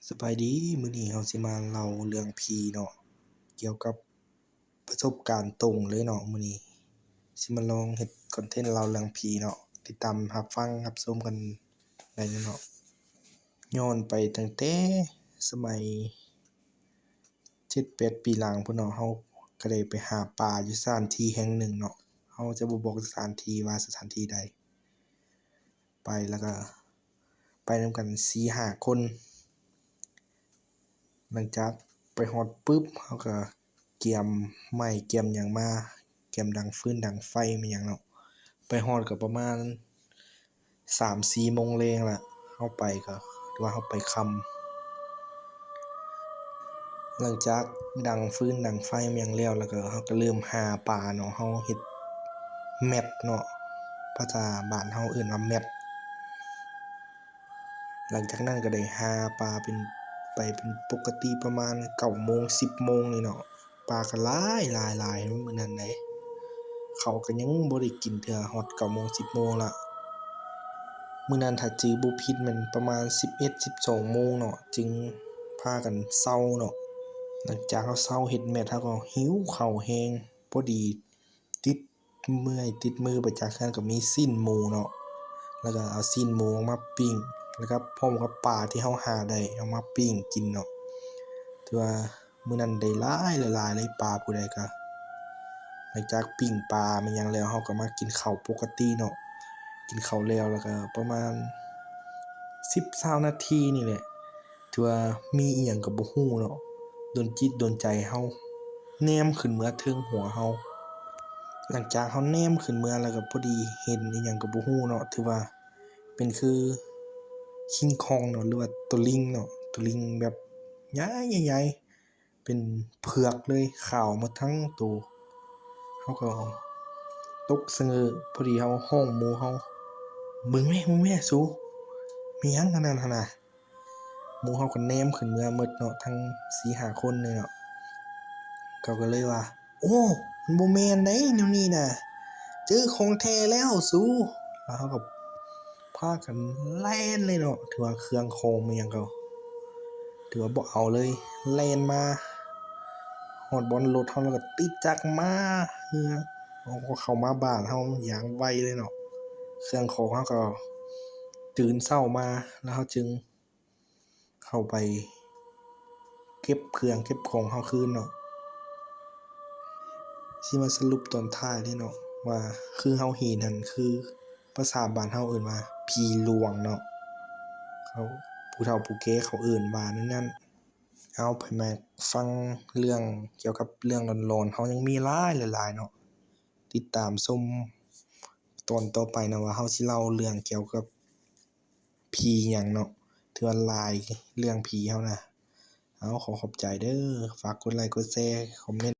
ສະບາຍດີ, ມື້ນີ້ເຮົາຊິມາເລົ່າເລື່ອງຜີເນາະ, ກ່ຽວກັບປະສົບການຕົງເລີຍເນາະ. ມື້ນີ້ຊິມາລອງເຮັດຄອນເທັນເລົ່າເລື່ອງຜີເນາະ, ຕິດຕາມຮັບຟັງຮັບຊົມກັນໄດ້ເນາະ. ຍ້ອນໄປຕັ້ງແຕ່ສະໄໝເຈັດແປດປີຫຼັງພຸ້ນເນາະ, ເຮົາກະໄດ້ໄປຫາປາຢູ່ສະຖານທີ່ແຫ່ງໜຶ່ງເນາະ, ເຮົາຈະບໍ່ບອກສະຖານທີ່ວ່າສະຖານທີ່ໃດ. ໄປ ແລ້ວກະໄປນຳກັນສີ່ຫ້າຄົນ. ຫຼັງຈາກໄປຮອດປຶບ ເຮົາກະກຽມໄມ້ກຽມຫຍັງມາ, ກຽມດັງຟືນດັງໄຟແມ່ນຫຍັງເນາະ. ໄປຮອດກະປະມານສາມສີ່ໂມງແລງລະ, ເຮົາໄປກະຖືວ່າເຮົາໄປຄ່ຳ. ຫຼັງຈາກດັງຟືນດັງໄຟແມ່ນຫຍັງແລ້ວ ແລ້ວກະເຮົາກະເລີ່ມຫາປາເນາະ, ເຮົາເຮັດແມັດເນາະ, ພາສາບ້ານເຮົາເອີ້ນວ່າແມັດ. ຫຼັງຈາກນັ້ນກະໄດ້ຫາປາເປັນ ໄປເປັນປົກກະຕິປະມານເກົ້າໂມງສິບໂມງນີ້ເນາະ, ປາກະຫຼາຍໆໆມື້ນັ້ນເດ້. ເຂົ້າກະຍັງບໍ່ໄດ້ກິນເທື່ອ, ຮອດເກົ້າໂມງສິບໂມງລະ. ມື້ນັ້ນຖ້າຈື່ບໍ່ຜິດແມ່ນປະມານສິບເອັດສິບສອງໂມງເນາະ, ຈຶ່ງພາກັນເຊົາເນາະ. ຫຼັງຈາກເຮົາເຊົາເຮັດແມັດ ເຮົາກະຫິວເຂົ້າແຮງ, ພໍດີຕິດເມື່ອຍຕິດມືໄປຈາກເຮືອນກະມີຊີ້ນໝູເນາະ, ແລ້ວກະເອົາຊີ້ນໝູມາປີ້ງ ແລ້ວກະພ້ອມກັບປາທີ່ເຮົາຫາໄດ້ເອົາມາປີ້ງກິນເນາະ. ຖືວ່າມື້ນັ້ນໄດ້ຫຼາຍຫຼາຍເລີຍປາ, ຜູ້ໃດກະ ຫຼັງຈາກປີ້ງປາແມ່ນຫຍັງແລ້ວ ເຮົາກະມາກິນເຂົ້າປົກກະຕິເນາະ. ກິນເຂົ້າແລ້ວ ແລ້ວກະປະມານສິບຊາວນາທີນີ້ແຫຼະ, ຖືວ່າມີອີ່ຫຍັງກະບໍ່ຮູ້ເນາະ, ດົນຈິດດົນໃຈເຮົາ ແນມຂຶ້ນເມືອເທິງຫົວເຮົາ. ຫຼັງຈາກເຮົາແນມຂຶ້ນເມືອແລ້ວກະພໍດີເຫັນອີ່ຫຍັງກະບໍ່ຮູ້ເນາະ, ຖືວ່າເປັນຄືຄິງຄອງເນາະ ຫຼືວ່າໂຕລິງເນາະ, ໂຕລິງແບບໃຫຍ່ໆ ເປັນເຜືອກເລີຍ, ຂາວໝົດທັງໂຕ. ເຮົາກະຕົກສະເຫງີ, ພໍດີເຮົາຮ້ອງໝູເຮົາ, ເບິ່ງແມ້ ເບິ່ງແມ້ສູ, ແມ່ນຫຍັງອັນນັ້ນຫັ້ນນະ? ໝູເຮົາກະແນມຂຶ້ນເມືອໝົດເນາະ, ທັງສີ່ຫ້າຄົນເລີຍເນາະ. ເຂົາກະເລີຍວ່າ ໂອ້ ມັນບໍ່ແມ່ນໃດແນວນີ້ນະ, ເຈີຂອງແທ້ແລ້ວສູ. ແລ້ວເຮົາກະພາກັນແລ່ນເລີຍເນາະ, ຖືວ່າເຄື່ອງຂອງແມ່ນຫຍັງກະ ຖືວ່າບໍ່ເອົາເລີຍ, ແລ່ນມາຮອດບ່ອນລົດເຮົາ ແລ້ວກະຕິດຈັກມາເຮືອນ, ເຮົາກະເຂົ້າມາບ້ານເຮົາຢ່າງໄວເລີຍເນາະ. ເຄື່ອງຂອງເຮົາກະຕື່ນເຊົ້າມາ ແລ້ວເຮົາຈຶ່ງ ເຂົ້າໄປເກັບເຄື່ອງເກັບຂອງເຮົາຄືນເນາະ. ຊິມາສະຫຼຸບຕອນທ້າຍເດ້ເນາະ ວ່າຄືເຮົາເຫັນຫັ້ນ ຄືພາສາບ້ານເຮົາເອີ້ນວ່າຜີຫຼວງເນາະ, ເຂົາ ຜູ້ເຖົ້າຜູ້ແກ່ເຂົາເອີ້ນວ່າແນວນັ້ນ. ເອົາ ໃຜມັກຟັງເລື່ອງກ່ຽວກັບເລື່ອງຫຼອນໆ ເຮົາຍັງມີຫຼາຍຫຼາຍໆເນາະ, ຕິດຕາມຊົມຕອນຕໍ່ໄປນະ ວ່າເຮົາຊິເລົ່າເລື່ອງກ່ຽວກັບ ຜີຫຍັງເນາະ, ຖືວ່າຫຼາຍເລື່ອງຜີເຮົານະ. ເອົາ ຂໍຂອບໃຈເດີ້, ຝາກກົດໄລກົດແຊ ຄອມເມັນ